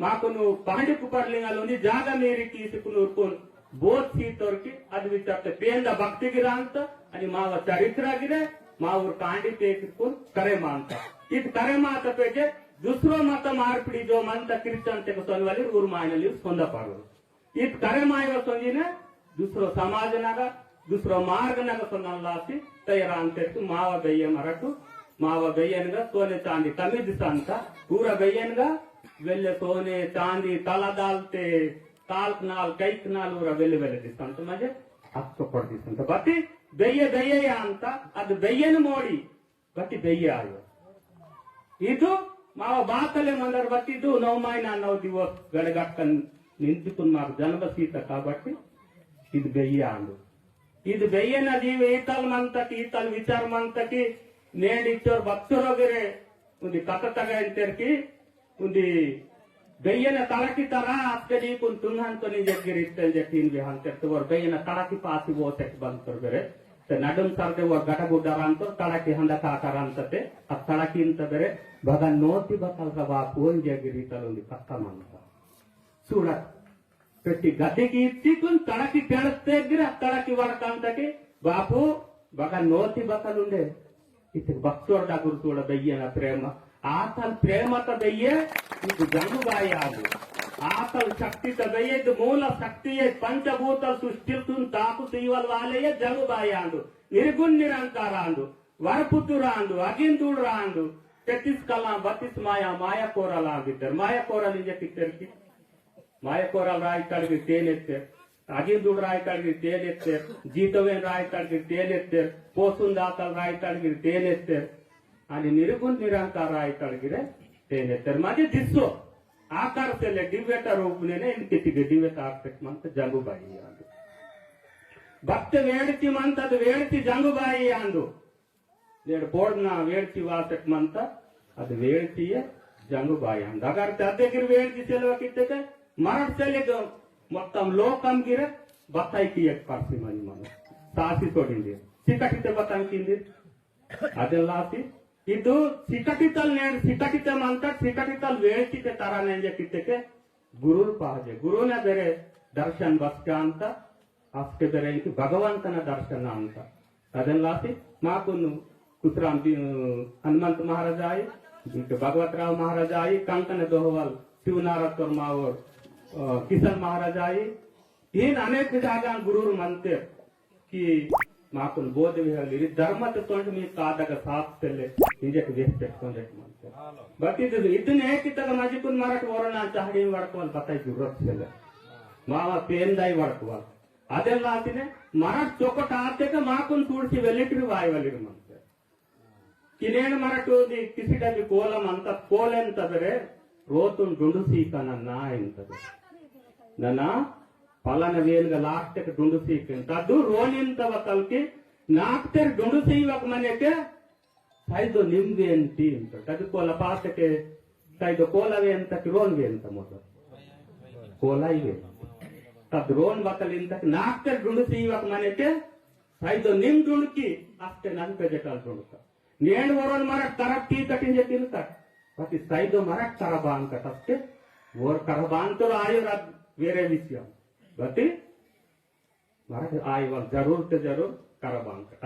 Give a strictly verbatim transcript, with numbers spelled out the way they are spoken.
माकुनु पांडी कुपार लिंगाल उंदी जागा मेरी की सिकुनु उरकुन बोध सीतोर की अद विचारते पेंदा भक्ति गिरांत अनि मावा चरित्र गिरे मावर कांडी ते सिकुन करे मानता। इत करे माता पेजे दूसरो मत मारपिड़ी जो मंता क्रिश्चियन ते को सोनवाली उर मायनली सोंदा पारो। इत करे मायवा सोंजीने दूसरो समाज नगा, दूसरो मार्ग नगा सोनन लासी तैयार अंतेरकु मावा गैये मरटु, मावा गैयनगा सोने चांदी तमिद संता, पूरा गैयनगा वेल्ले सोने चांदी तला दालते, ताल्क नाल, कैक नाल उरा वेल्ले वेल्ले दिसंत मजे, अत्तो पड़ दिसंत। बती गैये गैये अंता, अद गैयन मोड़ी, बत्ती बेय्या आयो। इदु माव बातले मंदर बत्ती इदु नौ महीना नौ दिवस गड़गक्कन निंतिकुन माक जन्म सीता काबट्टी इदु बेय्या आंदु। इदु बेय्या ना जीव ईतल मंतकी, ईतल विचार मंतकी, नेंड इच्चोर बच्चोर वगैरे उंदी कथा तगा इंतेरकी, उंदी बेय्यन तड़की तरा अत्कडी कुन तुंगन तो निजे गिरित ते जे तीन विहान ते तोर बेय्यन तड़की पासी वो ते बंद कर बेरे। ते नडुम सरदे वो गडगुड्डा रांतो तड़की हंदा काका रांतते। अ तड़की इंत बेरे भगन नोती बतल का बापू जे गिरितल उंदी पक्का मंता। सूडत। पेटी गति की इत्ती कुन तड़की पेड़ते गिरा तड़की वड़कांतके बापू भगन नोती बतल उंडे। इत्ते भक्तोर डगुर तोड़ बेय्यन प्रेम। आतल प्रेमत बेय्ये इद जंगु बाई आंदु। आतल शक्तित बेय्ये इद मूल शक्ति ये पंचभूतल सृष्टिल तुन ताकु सीवल वाले ये जंगु बाई आंदु। निर्गुण निरंकार आंदु। वरपुतुर आंदु। अगिंदुर आंदु। तेतीस कला बत्तीस माया, माया कोरल आंदितर। माया कोरल इंजे कितर की? मायकोरल रायताड़गिरी तेनेत्तेर, अगिंदुड़ रायताड़गिरी तेनेत्तेर, जीतवेन रायताड़गिरी तेनेत्तेर, पोसुन दातल रायताड़गिरी तेनेत्तेर, अनि निरुगुन निरंकार रायताड़गिरी तेनेत्तेर। माजे दिस्सो आकार सेले दिव्यता रूपनेने इनके तिगे दिव्यता आकार मंत जंगुबाई आंदु। भक्त वेड़ती मंत अद वेड़ती जंगुबाई आंदु। नेड़ बोर्डना वेड़ची वासक मंता, अद वेड़चीये जंगुबाई आंदु। अगर ते अद्दे गिर वेड़ची सेलवा कित्तेके, मरट सेले दो, मोत्तम लोकम गिर, बताई की एक पार्टी मनी मनो। सासी सोडिंदे। सिकटिते बताई किंदे। अदे लासी, इदु सिकटितल नेड़, सिकटिते मंता, सिकटितल वेड़चीते तारा नेंजे कित्तेके, गुरुर पाहजे, गुरुने बेरे दर्शन बसके अंता, असके बेरे इनकी भगवंतन दर्शन अंता। अदन लासी माकुनु कुसराम दि-, हनुमंत महाराज आई, इनके भगवतराव महाराज आई, कंकन दोहवल शिवनारायण तोरमावर, अ, किशन महाराज आई, इन अनेक जागा गुरुर मंते। कि माकुन बोध विहार लिरी धर्मत तोंड मी कादग साफ तेले इंजेक वेहते तोंजेक मंते। बट इद, इदने कितग मजिकुन मरट वोरना चाहड़ी वड़कवल बताई जरूरत तेले। मावा पेंदाई वड़कवल। अदेल लातिने मरट चोकट आतेक माकुन सूड़सी वेलिटरी वाई वलिर मंते। किनेन मरटोदी किसिटा भी कोलम अंत कोलेन तदरे रोतुन डुंडुसी का नन्ना इंतदे। नना पलन वेन ग लास्टेक डुंडुसी के तदु रोन इंत वतल की नाकतेर डुंडुसी वक मने के साइदो निम वेन ती इंत। तदु कोला पास के साइदो कोला वेन तक रोन वेन तमोदो। कोला ही वेन। तद रोन वतल इंत नाकतेर डुंडुसी वक मने के साइदो निम डुंडकी अस्ते नन पेजटल डुंडका। नेंड वरोन मरक तरफ ती कटिंजे तिलकट। बती सैदो मरक तरबान कटस्के, वोर तरबान तो आयो रद वेरे विषय। बती मरक आयो वल जरूर ते जरूर तरबान कट।